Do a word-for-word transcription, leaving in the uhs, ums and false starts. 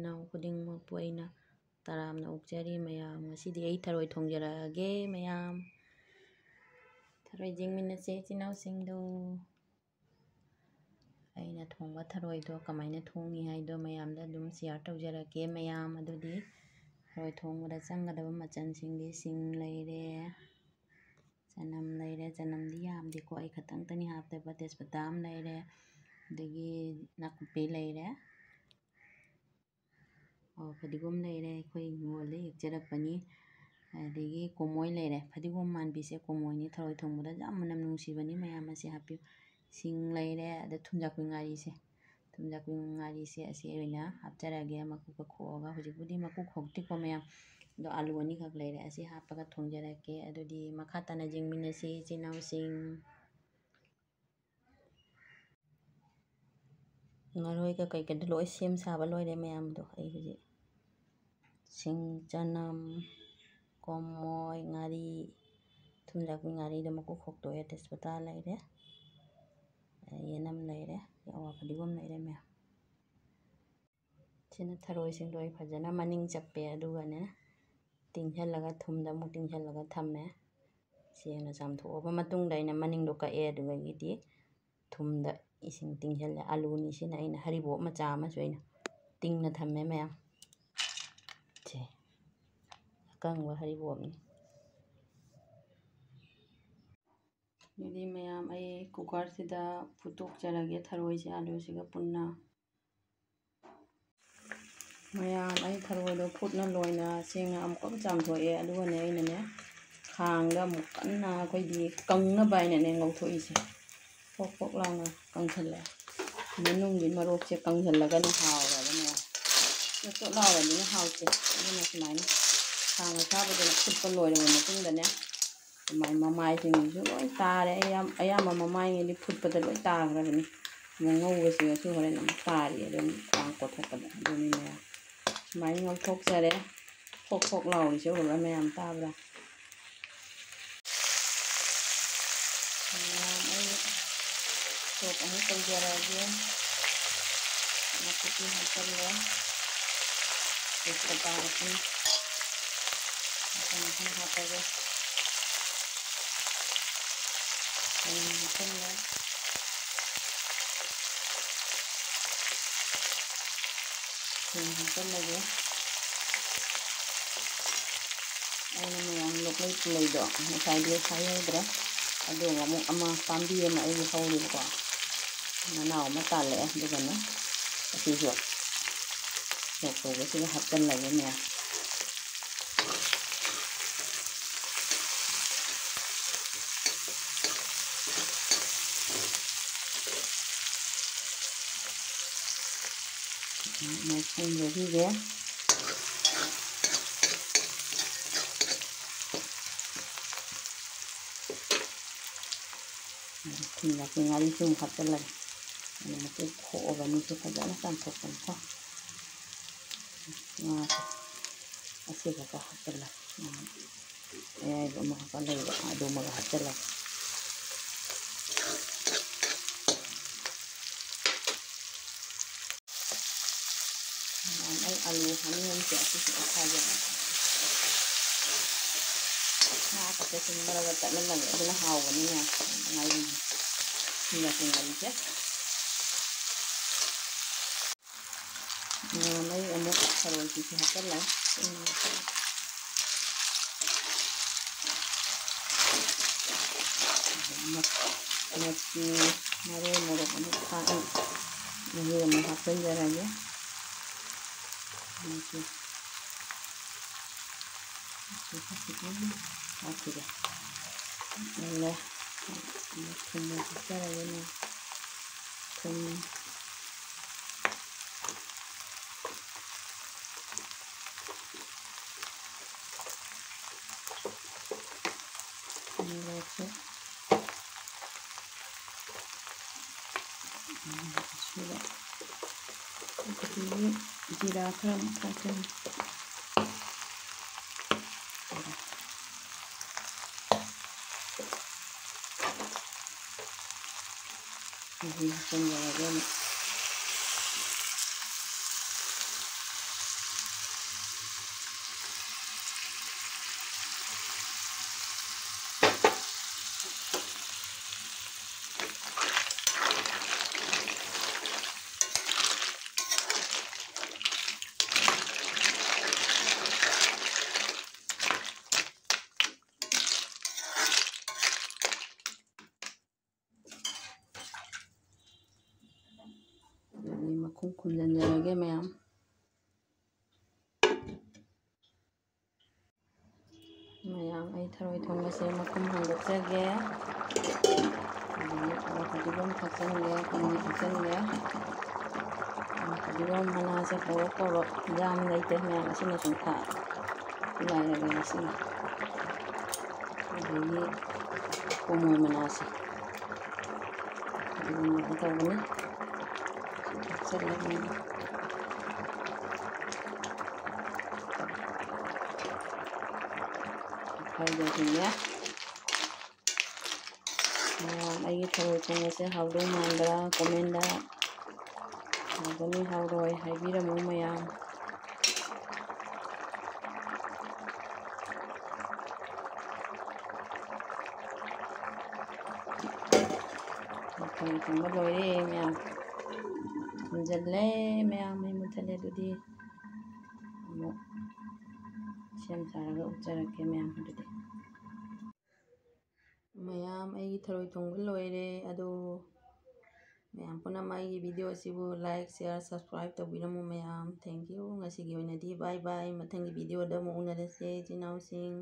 ꯏꯅꯥꯎ ꯈꯨꯗꯤꯡꯃꯛꯄꯨ ꯑꯩꯅ ꯇꯔꯥꯝꯅ ꯑꯣꯛꯆꯔꯤ ꯃꯌꯥꯝ꯫ ꯉꯁꯤꯗꯤ ꯑꯩ ꯊꯔꯣꯏ ꯊꯣꯡꯖꯔꯛꯑꯒꯦ ꯃꯌꯥꯝ꯫ ꯊꯔꯣꯏ ꯌꯦꯡꯃꯤꯟꯅꯁꯦ ꯏꯆꯤꯟ ꯏꯅꯥꯎꯁꯤꯡꯗꯣ꯫ ꯑꯩꯅ ꯊꯣꯡꯕ ꯊꯔꯣꯏꯗꯣ ꯀꯃꯥꯏꯅ ꯊꯣꯡꯉꯤ ꯍꯥꯏꯗꯣ ꯃꯌꯥꯝꯗ ꯑꯗꯨꯝ share ꯇꯧꯖꯔꯛꯀꯦ ꯃꯌꯥꯝ꯫ ꯑꯗꯨꯗꯤ ꯊꯔꯣꯏ ꯊꯣꯡꯕꯗ ꯆꯪꯒꯗꯕ ꯃꯆꯜꯁꯤꯡꯗꯤ ꯁꯤꯡ ꯂꯩꯔꯦ, ꯆꯅꯝ ꯂꯩꯔꯦ꯫ ꯆꯅꯝꯗꯤ ꯌꯥꯝꯗꯦꯀꯣ, ꯑꯩ ꯈꯛꯇꯪꯇꯅꯤ ꯍꯥꯞꯇꯕ꯫ ꯇꯦꯖꯄꯇꯥ ꯑꯃ ꯂꯩꯔꯦ, ꯑꯗꯒꯤ ꯅꯥꯀꯨꯞꯄꯤ ꯂꯩꯔꯦ꯫ ꯑꯣ, ꯐꯗꯤꯒꯣꯝ ꯂꯩꯔꯦ, ꯑꯩꯈꯣꯏ ꯍꯤꯡꯒꯣꯜꯗ ꯍꯦꯛꯆꯔꯛꯄꯅꯤ꯫ ꯑꯗꯒꯤ ꯀꯣꯃꯣꯏ ꯂꯩꯔꯦ, ꯐꯗꯤꯒꯣꯝ ꯃꯥꯟꯕꯤꯁꯦ ꯀꯣꯃꯣꯏꯅꯤ꯫ ꯊꯔꯣꯏ ꯊꯣꯡꯕꯗ ꯌꯥꯝ ꯃꯅꯝ ꯅꯨꯡꯁꯤꯕꯅꯤ, ꯃꯌꯥꯝ ꯑꯁꯤ ꯍꯥꯞꯄꯤꯌꯨ꯫ ꯁꯤꯡ ꯂꯩꯔꯦ, ꯑꯗ ꯊꯨꯝꯖꯥꯛꯄꯤ ꯉꯥꯔꯤꯁꯦ, ꯊꯨꯝꯖꯥꯛꯄꯤ ꯉꯥꯔꯤꯁꯦ ꯑꯁꯤ ꯑꯣꯏꯅ ꯍꯥꯞꯆꯔꯒꯦ, ꯃꯀꯨ ꯀꯛꯊꯣꯛꯑꯒ꯫ ꯍꯧꯖꯤꯛꯄꯨꯗꯤ ꯃꯀꯨ ꯈꯣꯛꯇꯦꯀꯣ ꯃꯌꯥꯝ, ꯑꯗꯣ ꯑꯂꯨ ꯑꯅꯤꯈꯛ ꯂꯩꯔꯦ, ꯑꯁꯤ ꯍꯥꯞꯄꯒ ꯊꯣꯡꯖꯔꯛꯀꯦ꯫ ꯑꯗꯨꯗꯤ ꯃꯈꯥ ꯇꯥꯅ ꯌꯦꯡꯃꯤꯟꯅꯁꯤ ꯏꯆꯤꯟ ꯏꯅꯥꯎꯁꯤꯡ꯫ ꯃꯔꯣꯏꯒ ꯀꯩꯀꯩꯗꯣ ꯂꯣꯏ ꯁꯦꯝ ꯁꯥꯕ ꯂꯣꯏꯔꯦ ꯃꯌꯥꯝꯗꯣ꯫ ꯑꯩ ꯍꯧꯖꯤꯛ ꯁꯤꯡ, ꯆꯅꯝ, ꯀꯣꯃꯣꯏ, ꯉꯥꯔꯤ, ꯊꯨꯝꯖꯥꯛꯄꯤ ꯉꯥꯔꯤꯗꯣ ꯃꯀꯨ ꯈꯣꯛꯇꯣꯛꯑꯦ, ꯇꯦꯖꯄꯇꯥ ꯂꯩꯔꯦ, ꯌꯦꯅꯝ ꯂꯩꯔꯦ, ꯑꯋꯥ ꯐꯗꯤꯒꯣꯝ ꯂꯩꯔꯦ ꯃꯌꯥꯝ꯫ ꯁꯤꯅ ꯊꯔꯣꯏꯁꯤꯡꯗꯣ ꯑꯩ ꯐꯖꯅ ꯃꯅꯤꯡ ꯆꯞꯄꯦ, ꯑꯗꯨꯒꯅꯦ ꯇꯤꯡꯁꯜꯂꯒ, ꯊꯨꯝꯗ ꯑꯃꯨꯛ ꯇꯤꯡꯁꯜꯂꯒ ꯊꯝꯃꯦ꯫ ꯁꯦꯡꯅ ꯆꯥꯝꯊꯣꯛꯑꯕ ꯃꯇꯨꯡꯗ ꯑꯩꯅ ꯃꯅꯤꯡꯗꯣ ꯀꯛꯑꯦ, ꯑꯗꯨꯗꯒꯤꯗꯤ ꯊꯨꯝꯗ ꯏꯁꯤꯡ ꯇꯤꯡꯁꯜꯂꯦ꯫ ꯑꯂꯨꯅꯤ ꯁꯤꯅ, ꯑꯩꯅ ꯍꯔꯤꯕꯣꯞ ꯃꯆꯥ ꯑꯃꯁꯨ ꯑꯩꯅ ꯇꯤꯡꯅ ꯊꯝꯃꯦ ꯃꯌꯥꯝ꯫ ꯁꯦ, ꯑꯀꯪꯕ ꯍꯔꯤꯕꯣꯞꯅꯤ꯫ ꯑꯗꯨꯗꯤ ꯃꯌꯥꯝ, ꯑꯩ ꯀꯨꯀꯔꯁꯤꯗ ꯐꯨꯠꯇꯣꯛꯆꯔꯒꯦ ꯊꯔꯣꯏꯁꯦ ꯑꯂꯨꯁꯤꯒ ꯄꯨꯟꯅ꯫ ꯃꯌꯥꯝ, ꯑꯩ ꯊꯔꯣꯏꯗꯣ ꯐꯨꯠꯅ ꯂꯣꯏꯅ ꯁꯦꯡꯅ ꯑꯃꯨꯛꯀ ꯆꯥꯝꯊꯣꯛꯑꯦ꯫ ꯑꯗꯨꯒꯅꯦ, ꯑꯩꯅꯅꯦ, ꯈꯥꯡꯗ ꯑꯃꯨꯛ ꯀꯟꯅ ꯑꯩꯈꯣꯏꯒꯤ ꯀꯪꯅꯕ ꯍꯥꯏꯅꯅꯦ ꯉꯧꯊꯣꯛꯏꯁꯦ꯫ ꯄꯣꯛ ꯄꯣꯛ ꯂꯥꯎꯅ ꯀꯪꯁꯜꯂꯦ꯫ ꯃꯅꯨꯡꯒꯤ ꯃꯔꯣꯛꯁꯦ ꯀꯪꯁꯜꯂꯒꯅ ꯍꯥꯎꯔꯕꯅꯦ꯫ ꯆꯣꯠ ꯆꯣꯠ ꯂꯥꯎꯔꯕꯅꯤꯅ ꯍꯥꯎꯇꯦ꯫ ꯑꯗꯨꯅ ꯁꯨꯃꯥꯏꯅ ꯈꯥꯡ ꯑꯁꯥꯕꯗ ꯐꯨꯠꯄ ꯂꯣꯏꯔꯕ ꯃꯇꯨꯡꯗꯅꯦ, ꯁꯨꯃꯥꯏꯅ ꯃꯃꯥꯏꯁꯤꯡꯁꯤꯁꯨ ꯂꯣꯏ ꯇꯥꯔꯦ꯫ ꯑꯌꯥꯝ-, ꯑꯌꯥꯝꯕ ꯃꯃꯥꯏꯉꯩꯗꯤ ꯐꯨꯠꯄꯗ ꯂꯣꯏ ꯇꯥꯈ꯭ꯔꯕꯅꯤ꯫ ꯑꯃꯨꯛ ꯉꯧꯕꯁꯤꯒꯁꯨ ꯍꯣꯔꯦꯟ ꯑꯃꯨꯛ ꯇꯥꯔꯤ ꯑꯗꯨꯝ ꯈꯥꯡ ꯀꯣꯠꯊꯣꯛꯄꯗ꯫ ꯑꯗꯨꯅꯤ ꯃꯌꯥꯝ꯫ ꯁꯨꯃꯥꯏꯅ ꯉꯧꯊꯣꯛꯆꯔꯦ꯫ ꯐꯣꯛ ꯐꯣꯛ ꯂꯥꯎꯔꯤꯁꯦ ꯎꯔꯕ꯭ꯔꯥ ꯃꯌꯥꯝ? ꯇꯥꯕ꯭ꯔꯥ? ꯃꯌꯥꯝ, ꯑꯩ ꯁꯣꯛ ꯑꯃꯨꯛ ꯇꯧꯖꯔꯛꯑꯒꯦ꯫ ꯅꯥꯀꯨꯞꯄꯤ ꯍꯥꯞꯆꯜꯂꯦ꯫ ꯇꯦꯖꯄꯇꯥ ꯃꯈꯨꯝ ꯃꯈꯨꯝ ꯃꯈꯨꯝ ꯍꯥꯞꯄꯒ ꯊꯨꯝ ꯍꯥꯞꯆꯜꯂꯦ꯫ ꯊꯨꯝ ꯍꯥꯞꯆꯜꯂꯒꯦ꯫ ꯑꯩꯅ ꯃꯌꯥꯝ ꯂꯣꯛꯂꯩ ꯄꯨꯜꯂꯩꯗꯣ ꯉꯁꯥꯏꯗꯤ ꯍꯥꯏꯍꯧꯗ꯭ꯔꯦ꯫ ꯑꯗꯨꯒ ꯑꯃꯨꯛ ꯑꯃ ꯄꯥꯝꯕꯤ ꯑꯃ ꯑꯩꯒꯤ ꯍꯧꯔꯤꯕꯀꯣ꯫ ꯃꯅꯥꯎ ꯑꯃ ꯇꯥꯜꯂꯛꯑꯦ꯫ ꯑꯗꯨꯒꯅꯦ ꯑꯁꯤꯁꯨ ꯁꯣꯛ ꯇꯧꯕꯁꯤꯒ ꯍꯥꯞꯆꯜꯂꯒꯅꯦ꯫ ꯉꯥꯏꯈꯣ, ꯂꯧꯕꯤꯒꯦ꯫ ꯊꯨꯝ ꯌꯥꯛꯄꯤ ꯉꯥꯔꯤꯁꯨ ꯑꯃꯨꯛ ꯍꯥꯞꯆꯜꯂꯒꯦ꯫ ꯑꯗꯨ ꯃꯀꯨ ꯈꯣꯛꯑꯒ ꯃꯤꯁꯨ ꯐꯖꯅ ꯆꯥꯝꯊꯣꯛꯄꯅꯤꯀꯣ꯫ ꯉꯥꯁꯦ ꯑꯁꯤ ꯈꯛꯇ ꯍꯥꯞꯆꯜꯂꯒꯦ꯫ ꯎꯝ, ꯑꯌꯥꯏꯕ ꯑꯃꯈꯛꯀ ꯂꯩꯕ, ꯑꯗꯨꯃꯒ ꯍꯥꯞꯆꯜꯂꯒꯦ꯫ ꯃꯌꯥꯝ ꯑꯩ ꯑꯂꯨ ꯍꯥꯞꯅꯤꯡꯉꯝꯗꯦ, ꯑꯁꯤꯁꯦ ꯑꯩ ꯈꯥꯏꯖꯔꯒꯦ꯫ ꯉꯥ ꯈꯛꯇ ꯁꯨꯝ ꯃꯔꯛꯇ ꯇꯠꯂꯝꯃꯒꯦ, ꯑꯗꯨꯅ ꯍꯥꯎꯕꯅꯤꯅ꯫ ꯉꯥꯔꯤ, ꯊꯨꯝ ꯌꯥꯛꯄꯤ ꯉꯥꯔꯤꯁꯦ꯫ ꯃꯌꯥꯝ ꯑꯩ ꯑꯃꯨꯛ ꯊꯔꯣꯏꯁꯤꯁꯨ ꯍꯥꯞꯆꯜꯂꯦ꯫ ꯃꯆꯨ, ꯃꯔꯣꯏ, ꯃꯣꯔꯣꯛ ꯑꯃꯨꯛ ꯊꯥꯛꯑ ꯃꯍꯤ ꯑꯃꯨꯛ ꯍꯥꯞꯆꯤꯟꯖꯔꯒꯦ꯫ ꯃꯆꯨ, ꯃꯆꯨ ꯈꯤꯇꯪ ꯍꯥꯞꯈꯤꯒꯦ꯫ ꯃꯨꯜꯂꯦ꯫ ꯊꯨꯝ ꯍꯥꯞꯆꯔꯒꯦ꯫ ꯊꯨꯝ꯫ ꯃꯣꯔꯣꯛꯁꯦ ꯁꯤꯗ ꯑꯗꯒꯤ ꯖꯤꯔꯥ ꯈꯔ ꯑꯃꯨꯛ ꯊꯥꯛꯀꯅꯤ꯫ ꯃꯍꯤ ꯍꯥꯞꯆꯤꯟꯖꯔꯒꯦ ꯑꯃꯨꯛ꯫ ꯊꯔꯣꯏ ꯊꯣꯡꯕꯁꯦ ꯃꯈꯨꯝ ꯍꯥꯡꯗꯣꯛꯆꯒꯦ꯫ ꯑꯗꯒꯤ ꯐꯗꯤꯒꯣꯝ ꯊꯥꯛꯆꯟꯒꯦ, ꯀꯃꯣꯟ ꯊꯥꯛꯆꯟꯒꯦ꯫ ꯐꯗꯤꯒꯣꯝ ꯃꯅꯥꯁꯦ ꯀꯧꯔꯞ ꯀꯧꯔꯞ ꯌꯥꯝ ꯂꯩꯇꯦ ꯃꯌꯥꯝ, ꯑꯁꯤꯅ ꯁꯨꯝ ꯊꯥꯛ ꯉꯥꯏꯔꯒꯦ ꯉꯁꯤꯒꯤ꯫ ꯑꯗꯒꯤ ꯀꯣꯃꯣꯟ ꯃꯅꯥꯁꯦ꯫ ꯑꯗꯨꯃꯥꯏꯅ ꯇꯧꯕꯅꯤ꯫ ꯍꯥꯞꯆꯤꯜꯂꯦ꯫ ꯍꯥꯏꯖꯈꯤꯅꯦ꯫ ꯃꯌꯥꯝ, ꯑꯩꯒꯤ ꯊꯔꯣꯏ ꯊꯣꯡꯕꯁꯦ ꯍꯥꯎꯗꯧ ꯃꯥꯟꯕ꯭ꯔꯥ? ꯀꯣꯃꯦꯟꯗ ꯍꯥꯎꯒꯅꯤ ꯍꯥꯎꯔꯣꯏ ꯍꯥꯏꯕꯤꯔꯝꯃꯨ ꯃꯌꯥꯝ꯫ ꯊꯔꯣꯏ ꯊꯣꯡꯕ ꯂꯣꯏꯔꯦ ꯃꯌꯥꯝ꯫ ꯃꯨꯟꯖꯜꯂꯦ ꯃꯌꯥꯝ, ꯃꯩ ꯃꯨꯠꯊꯠꯂꯦ꯫ ꯑꯗꯨꯗꯤ ꯑꯃꯨꯛ ꯁꯦꯝ ꯁꯥꯔꯒ ꯎꯠꯆꯔꯛꯀꯦ ꯃꯌꯥꯝ꯫ ꯑꯗꯨꯗꯤ ꯃꯌꯥꯝ, ꯑꯩꯒꯤ ꯊꯔꯣꯏ ꯊꯣꯡꯕ ꯂꯣꯏꯔꯦ꯫ ꯑꯗꯣ ꯃꯌꯥꯝ ꯄꯨꯝꯅꯃꯛ ꯑꯩꯒꯤ video ꯑꯁꯤꯕꯨ like, share, subscribe ꯇꯧꯕꯤꯔꯝꯃꯨ ꯃꯌꯥꯝ꯫ Thank you꯫ ꯉꯁꯤꯒꯤ ꯑꯣꯏꯅꯗꯤ bye bye꯫ ꯃꯊꯪꯒꯤ video ꯗ ꯑꯃꯨꯛ ꯎꯅꯔꯁꯦ ꯏꯆꯤꯟ ꯏꯅꯥꯎꯁꯤꯡ꯫